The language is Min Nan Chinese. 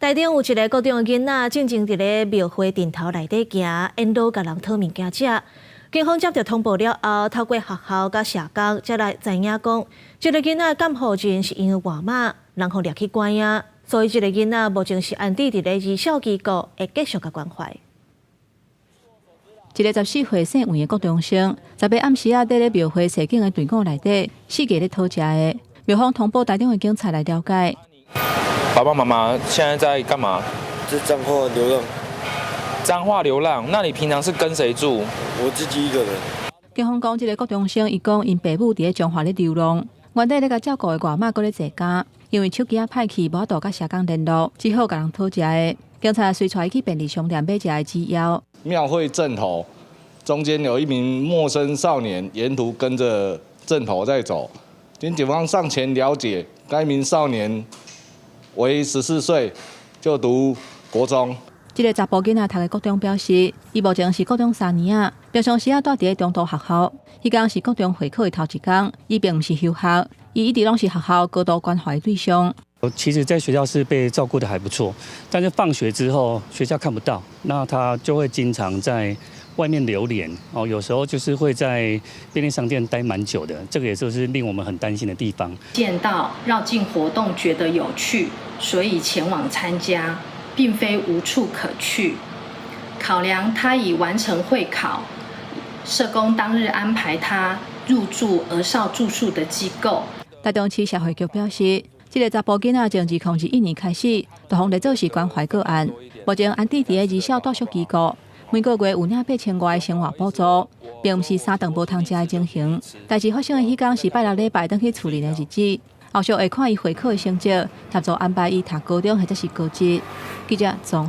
台中有一个國中的囡仔，進前佇咧廟會陣頭內底行，沿路共人討物件食。警方接著通報了後，透過學校佮社工，才來知影講，這个囡仔監護人是𪜶的外媽，人予掠去關啊，所以這个囡仔目前是安置佇咧兒少機構，會繼續共關懷。一个14歲姓黃的國中生，10日暗時仔佇咧廟會踅景的隊伍內底，四界咧討食的。廟方通報台中的警察來了解。爸爸媽媽現在在幹嘛？在彰化流浪。彰化流浪？那你平常是跟誰住？我自己一個人。警方講，這个國中生伊講，𪜶爸母佇咧彰化咧流浪，原底咧共照顧的外媽閣咧坐監，因為手機仔歹去，無法度佮社工聯絡，只好共人討食的。警察隨帶伊去便利商店買食的止枵。廟會陣頭中間有一名陌生少年，沿途跟着陣頭在走。經警方上前了解，該名少年為14歲，就讀國中。這个查埔囡仔讀的國中表示，伊目前是國中三年仔，平常時仔蹛佇咧中途學校，彼工是國中會考的頭一工，伊並毋是休學，伊一直攏是學校高度關懷的對象。其實，在學校是被照顧得還不錯，但是放學之後，學校看不到，那他就會經常在外面流連哦，有時候就是會在便利商店待蠻久的，這個也就是令我們很擔心的地方。見到繞境活動覺得有趣，所以前往參加，並非無處可去。考量他已完成會考，社工當日安排他入住兒少住宿的機構。台中市社會局表示，這个查埔囡仔從2021年開始，就予列做是關懷個案，目前安置佇咧兒少住宿機構，每個月有領8000外的生活補助，並毋是三頓無通食的情形。代誌發生的彼工是拜六禮拜轉去厝裡的日子，後續會看伊會考的成績，協助安排伊讀高中或者是高職。記者綜